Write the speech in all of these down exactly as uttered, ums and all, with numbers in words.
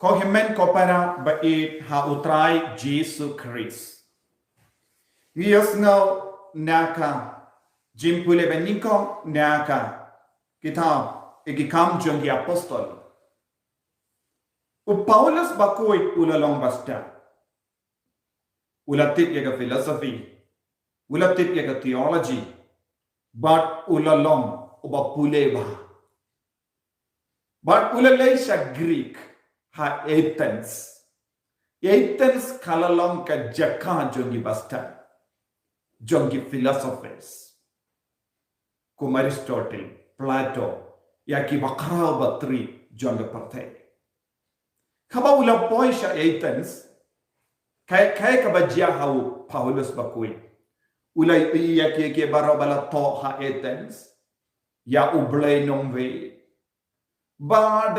Ko hynmen ko para ba ïeit ha U Trai Jisu Khrist. Ngi ïohsngew na ka jingpule ba nyngkong na ka kitab Ki Kam jong ki Apostol. U Paulus bakhuid u la long ba stad. U la tip ïa ka philosophy. U la tip ïa ka theology. Bad u la long uba pule bha. Bad u la leit sha Greek ha Athens. Athens ka la long ka jaka jong ki ba stad, jong ki philosophers, kum Aristotle, Plato, ïa ki bakhraw batri jong ka pyrthei. Haba u la poi sha Athens, kaei, kaei kaba jia ha u Paulus bakhuid? U la ïohi ïa kiei kiei baroh ba la thoh ha Athens, ïa U Blei nongwei. Bad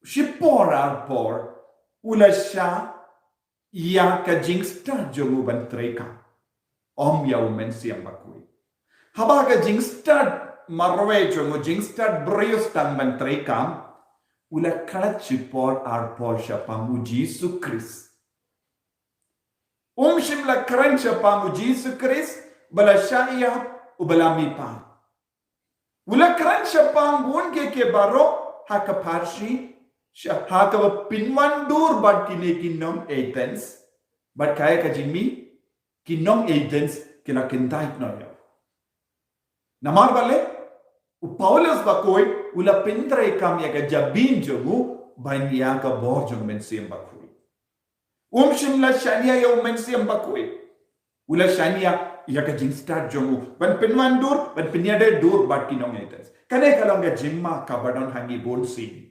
shipor arpor u la shah ïa ka jingstad jong u ban treikam. Ym ïa U Mynsiem Bakhuid. Haba ka jingstad marwei jong u, jingstad briew, tang ban treikam, u la klet shipor arpor shaphang U Jisu Khrist. Um shym la kren shaphang U Jisu Khrist ba la shah ïap, uba la mihpat. U la kren shaphang bun kiei kiei baroh ha ka pharshi, sha, ha kaba pynwandur bad kine ki nong Athens. Bad kaei ka jingmih? Ki nong Athens ki la kyntait noh ïa u. Namar balei? U Paulus bakhuid u la pyntreikam ïa ka jabieng jong u ban ïa ka bor jong U Mynsiem Bakhuid. Um shym la shaniah ïa U Mynsiem Bakhuid. U la shaniah ïa ka jingstad jong u ban pynwandur, ban pynïadei dur bad ki nong Athens. Kane ka long ka jingma kaba don ha ngi bun sien.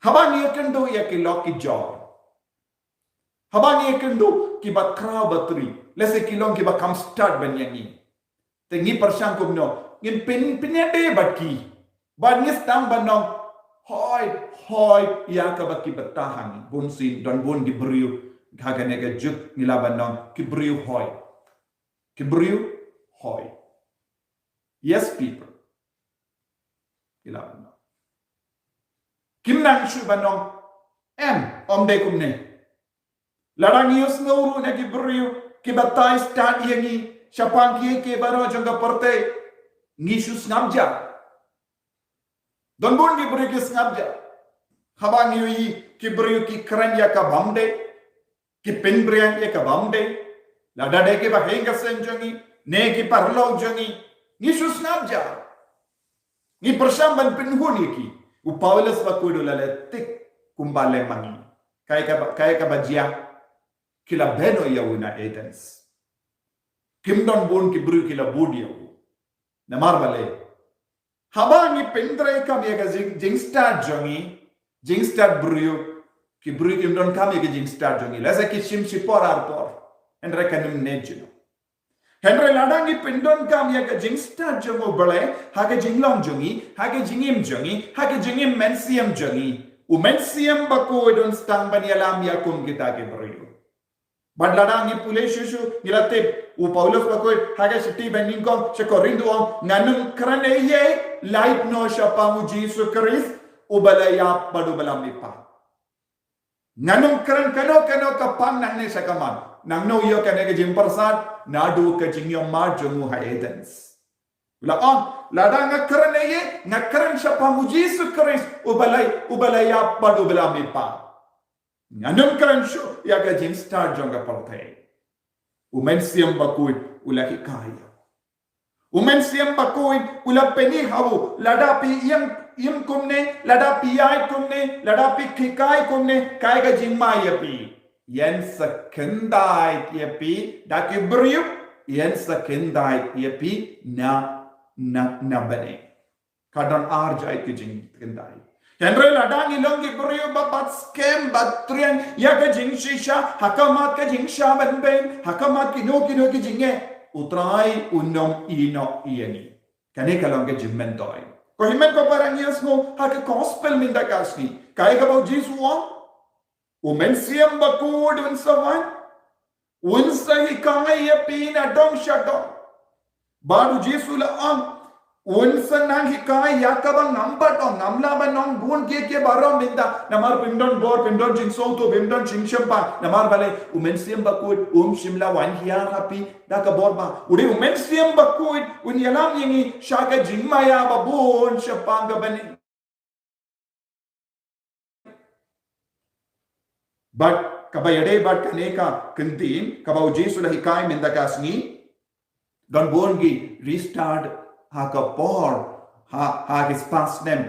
Haba ngi ïakynduh ïa ki lok ki jor, haba ngi ïakynduh ki bakhraw batri, lehse ki long kiba kham stad ban ïa ngi, te ngi pyrshang kumno? Ngin pyn, pynïadei bad ki. Bad ngi sdang ban ong hoi, hoi ïa kaba ki btah ha ngi. Bun sien don bun ki briew ha kane ka juk ngi lah ban ong ki briew hoi. Ki briew hoi. Yes, people. Ki lah ban ong. Kim nang shuh ban ong em, ym dei kumne. Lada ngi ïohsngew ruh na ki briew kiba tai stad ïa ngi shaphang kiei kiei baroh jong ka pyrthei, ngi shu sngap jar. Don bun ki briew ki sngap jar haba ngi ïohi ki briew ki kren ïa ka bym dei, ki pynbria ïa ka bym dei. Lada dei kiba ha ïing ha sem jong ngi ne ki paralok jong ngi, ngi shu sngap jar. Ngi pyrshang ban pynhun ïa ki. U Paulus bakhuid u la leh tik kumba leh ma ngi. Kaei kaba, kaei kaba jia? Ki la beh noh ïa u na Athens. Kim don bun ki briew ki la bud ïa u. Namar balei? Haba ngi pyntreikam ïa ka jing, jingstad jong ngi, jingstad briew, ki briew kim donkam ïa ka jingstad jong ngi. Lehse ki shim shipor arpor, hynrei kan ym neh junom. Hynrei lada ngi pyndonkam ïa ka jingstad jong U Blei ha ka jinglong jong ngi, ha ka jingim jong ngi, ha ka jingim mynsiem jong ngi, U Mynsiem Bakhuid un sdang ban ïalam ïa kum kita ki briew. Bad lada ngi pule shuh shuh ngi la tip, u Paulus bakhuid ha ka shithi ba nyngkong sha Korinth u ong, ngan ym kren ei ei lait noh shaphang U Jisu Khrist uba la ïap bad uba la mihpat. Ngan ym kren kano kano ka phang nangne sha ka mat. Nangno ïoh kane ka jingpyrsad? Naduh ka jingïohmad jong u ha Athens. U la ong, lada nga kren ei ei, nga kren shaphang U Jisu Khrist uba la, uba la ïap bad uba la mihpat. Ngan ym kren shuh ïa ka jingstad jong ka pyrthei. U Mynsiem Bakhuid u la hikai ïa u. U Mynsiem Bakhuid u la pyni ha u, lada phi ïeng, ïeng kumne, lada phi ïaid kumne, lada phi hikai kumne, kaei ka jingma ïa phi? Yn sa khyndait ïa phi da ki briew, yn sa khyndait ïa phi na, na, na bneng. Ka don ar jait ki jingkhyndai. Hynrei lada ngi long ki briew ba bat skhem, bat triang ïa ka jingshisha, ha khmat ka jingshah ban beiñ, ha khmat kino kino ki jingeh, U Trai un ym ïehnoh ïa ngi. Kane ka long ka jingmyntoi. Ko hynmen ko para, ngi ïohsngew ha ka gospel mynta ka sngi, kaei kaba U Jisu u ong? U Mynsiem Bakhuid un sa wan, un sa hikai ïa phi na dong sha dong. Bad U Jisu u la ong, Un sa nang hikai ïa kaba ngam pat ong, ngam lah ban ong bun kiei kiei baroh mynta. Namar phim don bor, phim don jingsngewthuh, phim don jingshemphang. Namar balei? U Mynsiem Bakhuid um shym la wan hiar ha phi da ka bor ba. U dei U Mynsiem Bakhuid un ïalam ïa ngi sha ka jingmaïa ba bun shaphang ka bneng. Bad kaba ïadei bad kane ka ktien kaba U Jisu la hikai mynta ka sngi, don bun ki restart ha ka por, ha, ha ki spah snem,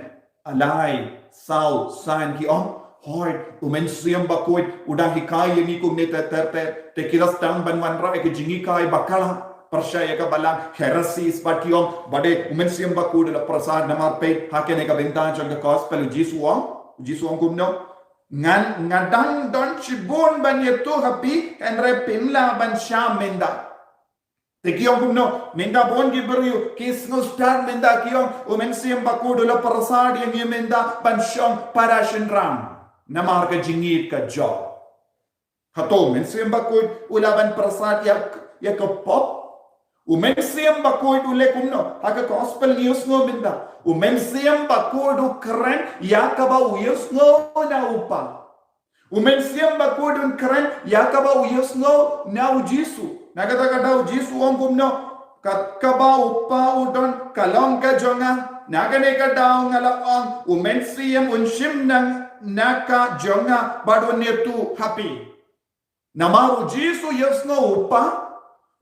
lai, saw, san, ki ong, hooid, U Mynsiem Bakhuid u dang hikai ïa ngi kumne ter ter ter, te ki la sdang ban wanrah ïa ki jinghikai bakla, pyrshah ïa ka balang, heresies, bad ki ong ba dei U Mynsiem Bakhuid u la pyrsad. Namar peit ha kane ka bynta jong ka gospel, U Jisu u ong, U Jisu u ong kumno? Ngan, nga dang don shibun ban ïathuh ha phi, hynrei phim lah ban shah mynta. Te ki ong kumno? Mynta bun ki briew ki sngew stad mynta, ki ong U Mynsiem Bakhuid u la pyrsad ïa ngi mynta ban shong para shynrang namar ka jingïeit ka jong. Hato U Mynsiem Bakhuid u lah ban pyrsad ïa, ïa ka pop? U Mynsiem Bakhuid u leh kumno? Ha ka gospel ngi ïohsngew mynta, U Mynsiem Bakhuid u kren ïa kaba u ïohsngew na U Kpa. U Mynsiem Bakhuid un kren ïa kaba u ïohsngew na U Jisu. Na kata ka daw U Jisu u ong kumno? Kat kaba U Kpa u don ka long ka jong nga. Na kane ka daw nga la ong, U Mynsiem un shim na, na ka jong nga bad un ïathuh ha phi. Namar U Jisu u ïohsngew U Kpa,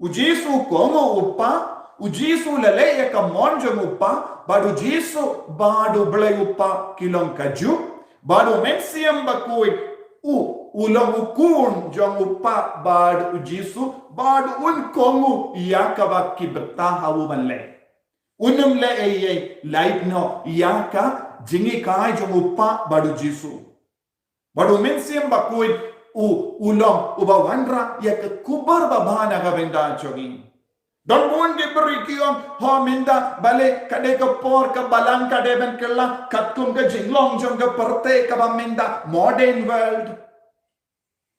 U Jisu u kohnguh U Kpa, U Jisu u la leh ïa ka mon jong U Kpa, bad U Jisu bad U Blei U Kpa ki long kajuh, bad U Mynsiem Bakhuid u, u long u khun jong U Kpa bad U Jisu, bad un kohnguh ïa kaba ki bthah ha u ban leh. Un ym leh ei ei, lait noh ïa ka jinghikai jong U Kpa bad U Jisu. Bad U Mynsiem Bakhuid u, u long uba wanrah ïa ka khubor babha na ka bynta jong ngi. Don bun ki briew ki ong, ho mynta balei ka dei ka por ka balang ka dei ban kylla katkum ka jinglong jong ka pyrthei kaba mynta modern world.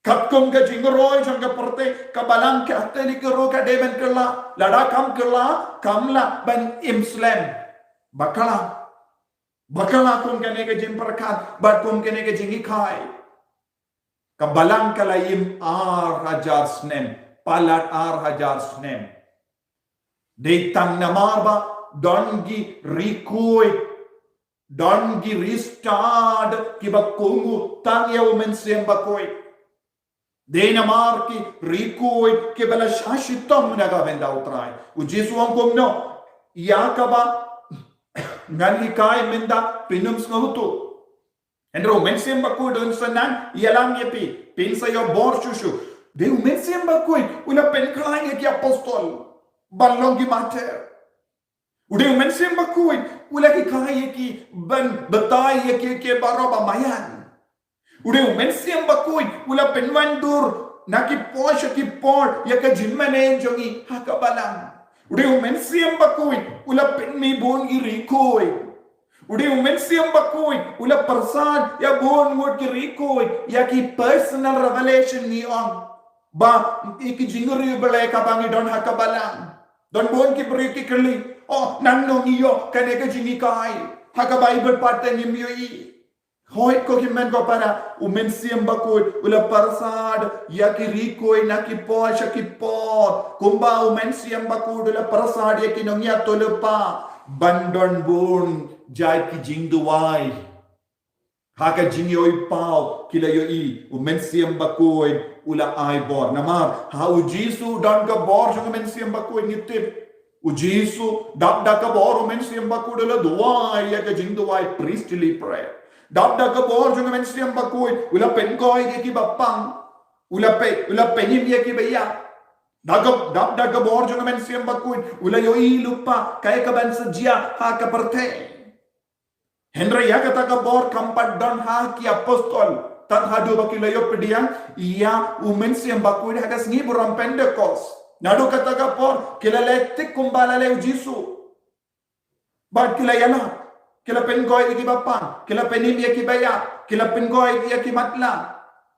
Katkum ka jingroi jong ka pyrthei ka balang Katholik ruh ka dei ban kylla, lada kam kylla kam lah ban im slem. Bakla. Bakla kum kane ka jingpyrkhat bad kum kane ka jinghikai. Ka balang ka la im ar hajar snem, palat ar hajar snem. Dei tang namar ba don ki riew khuid, don ki restart kiba kohnguh tang ïa U Mynsiem Bakhuid. Dei namar ki riew khuid kiba la shah shitom na ka bynta U Trai. U Jisu u ong kumno? Ïa kaba ngan hikai mynta phin ym sngewthuh. Hynrei U Mynsiem Bakhuid un sa nang ïalam ïa phi, phin sa ïoh bor shuh shuh. Dei U Mynsiem Bakhuid u la pynkhlaiñ ïa ki apostol ban long ki martyr. U dei U Mynsiem Bakhuid u la hikai ïa ki ban batai ïa ki, ki baroh ba maïan. U dei U Mynsiem Bakhuid u la pynwandur na ki por sha ki por ïa ka jingmane jong ngi ha ka balang. U dei U Mynsiem Bakhuid u la pynmih bun ki riew khuid. U dei U Mynsiem Bakhuid u la pyrsad ïa bun ngut ki riew khuid, ïa ki personal revelation ngi ong. Ba ïa ki jingïarap Blei kaba ngi don ha ka balang. Don bun ki briew ki kylli, oh, nangno ngi ïoh kane ka jinghikai? Ha ka Baibl pat te ngim ïohi. Hooid ko hynmen ko para, U Mynsiem Bakhuid u la pyrsad ïa ki riew khuid na ki por sha ki por. Kumba U Mynsiem Bakhuid u la pyrsad ïa ki nongïathuhlypa ban don bun jait ki jingduwai. Ha ka jingïohi paw ki la ïohi, U Mynsiem Bakhuid u la ai bor. Namar ha U Jisu don ka bor jong U Mynsiem Bakhuid, ngi tip. U Jisu dap da ka bor U Mynsiem Bakhuid u la duwai ïa ka jingduwai, priestly prayer. Dap da ka bor jong U Mynsiem Bakhuid u la pynkhuid ïa kiba pang. U la pyn, u la pynim ïa kiba ïap. Da ka, dap da ka bor jong U Mynsiem Bakhuid u la ïohi lypa kaei kaban sa jia ha ka pyrthei. Hynrei ïa kata ka bor kam pat don ha ki apostol tad haduh ba ki la ïoh pdiang ïa U Mynsiem Bakhuid ha ka sngi burom Pentekost. Naduh kata ka por ki la leh tik kumba la leh U Jisu. Bad ki la ïalap, ki la pynkhuid ïa kiba pang, ki la pynim ïa kiba ïap, ki la pynkhuid ïa ki matlah.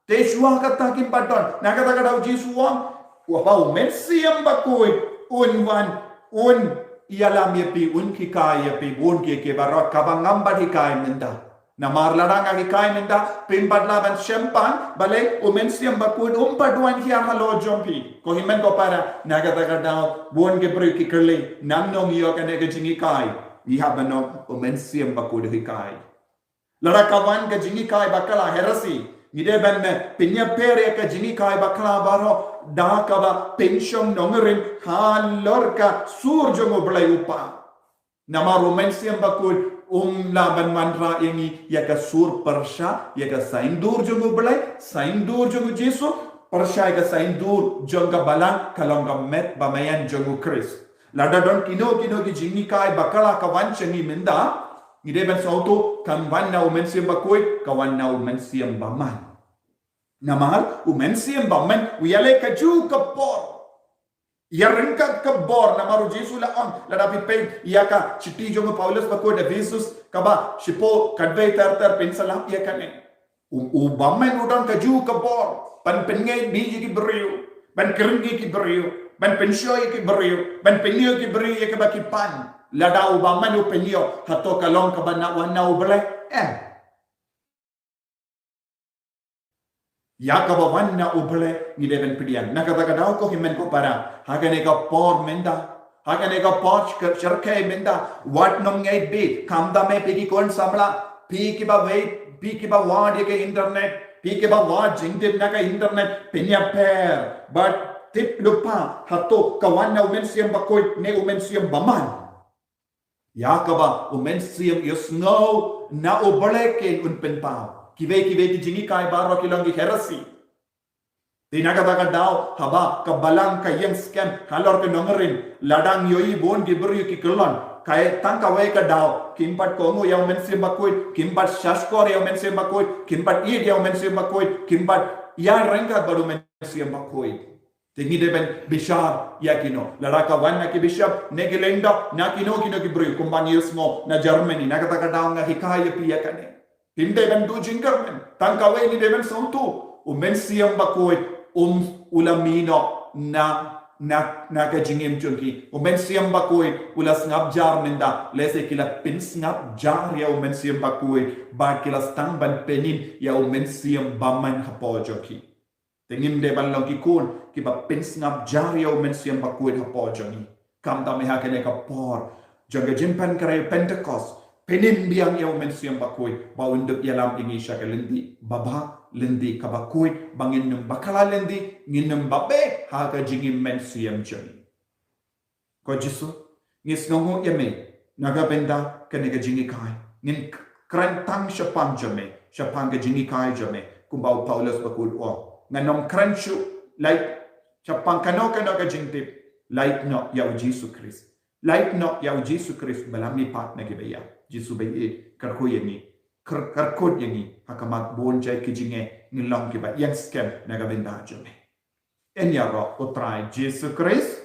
Te shuwa kata kim pat don. Na kata ka daw U Jisu u ong, u ong ba U Mynsiem Bakhuid un wan, un ïalam ïa phi, un hikai ïa phi bun ki ki baroh kaba ngam pat hikai mynta. Namar lada nga hikai mynta, phim pat lah ban shem pan, balei u Mynsiem Bakhuid um pat wan hiar halor jong phi. Ko hynmen ko para, na kata ka daw bun ki briew ki kylli, nangno ngi ïoh kane ka jinghikai? Ngi hap ban ong u Mynsiem Bakhuid u hikai. Lada ka wan ka jinghikai bakla, heresy, ngi dei ban pynïapher ïa ka jinghikai bakla baroh da kaba pynshong nongrim halor ka sur jong U Blei U Kpa. Namar u Mynsiem Bakhuid um lah ban wanrah ïa ngi ïa ka sur pyrshah ïa ka saiñdur jong U Blei, saiñdur jong U Jisu, pyrshah ïa ka saiñdur jong ka balang, ka long ka met ba maïan jong U Khrist. Lada don kino kino ki jinghikai bakla ka wan sha ngi mynta, ngi dei ban sngewthuh kam wan na u Mynsiem Bakhuid, ka wan na u Mynsiem Bymman. Namar u Mynsiem Bymman u ïaleh kajuh ka bor, ïa ryngkat ka bor, namar U Jisu u la ong, lada phi peit ïa ka shithi jong u Paulus ba koit Ephesus kaba shiphew, khatwei ter ter, phin sa lap ïa kane. U, u Bymman u don kajuh ka bor ban pynngeit bha ïa ki briew, ban kren ïa ki briew, ban pynshoi ïa ki briew, ban pynïoh ïa ki briew ïa kaba ki pan. Lada u Bymman u pynïoh, hato ka long kaba na, wan na U Blei? Em. Ïa kaba wan na U Blei ngi dei ban pdiang. Na kata ka daw ko hynmen ko para, ha kane ka por mynta, ha kane ka por shyrkhei mynta, wat nym ngeit bha. Khamtam eh phi ki khun samla, phi kiba wei, phi kiba wad ïa ka internet, phi kiba wad jingtip na ka internet, pynïapher bad tip lypa hato ka wan na U Mynsiem Bakhuid ne U Mynsiem Bymman. Ïa kaba U Mynsiem Ïasngew na U Blei kin un pynpaw. Kiwei kiwei ki jinghikai baroh ki long ki heresy. Te na kata ka daw haba ka balang ka ïeng skhem halor ka nongrim, lada ngi ïohi bun ki briew ki kyllon, ka tang kawei ka daw, kim pat kohnguh ïa U Mynsiem Bakhuid, kim pat shahshkor ïa U Mynsiem Bakhuid, kim pat ïeit ïa U Mynsiem Bakhuid, kim pat ïaryngkat bad U Mynsiem Bakhuid. Te ngi dei ban bishar ïa kino? Lada ka wan na ki bishop ne ki lyngdoh, na kino kino ki briew, kumba ngi ïohsngew na Germany, na kata ka daw nga hikai ïa phi ïa kane. Phim dei ban duh jingkyrmen. Tang kawei ngi dei ban sngewthuh, U Mynsiem Bakhuid um, u la mih noh na, na, na ka jingim jong ki. U Mynsiem Bakhuid u la sngap jar mynta, lehse ki la pynsngap jar ïa U Mynsiem Bakhuid bad ki la sdang ban pynim ïa U Mynsiem Bymman hapoh jong ki. Te ngim dei ban long ki khun kiba pynsngap jar ïa U Mynsiem Bakhuid hapoh jong ngi. Khamtam eh ha kane ka por jong ka jingpynkhreh Pentecost, pynim biang ïa U Mynsiem Bakhuid ba un dup ïalam ïa ngi sha ka lynti babha, lynti kaba khuid, ba ngin nym bakla lynti, ngin nym babe ha ka jingim mynsiem jong ngi. Ko Jisu, ngi sngewnguh ïa me na ka bynta kane ka jinghikai. Ngin kren tang shaphang jong me, shaphang ka jinghikai jong me, kumba u Paulus bakhuid u ong. Ngan nym kren shuh lait shaphang kano kano ka jingtip, lait noh ïa U Jisu Khrist. Lait noh ïa U Jisu Khrist ba la mihpat na ki baïap. Jisu baieit, kyrkhu ïa ngi. Kyr-, kyrkhu ïa ngi ha khmat bun jait ki jingeh, ngin long kiba ïeng skhem na ka bynta jong me. Yn ïaroh, ko Trai Jisu Khrist.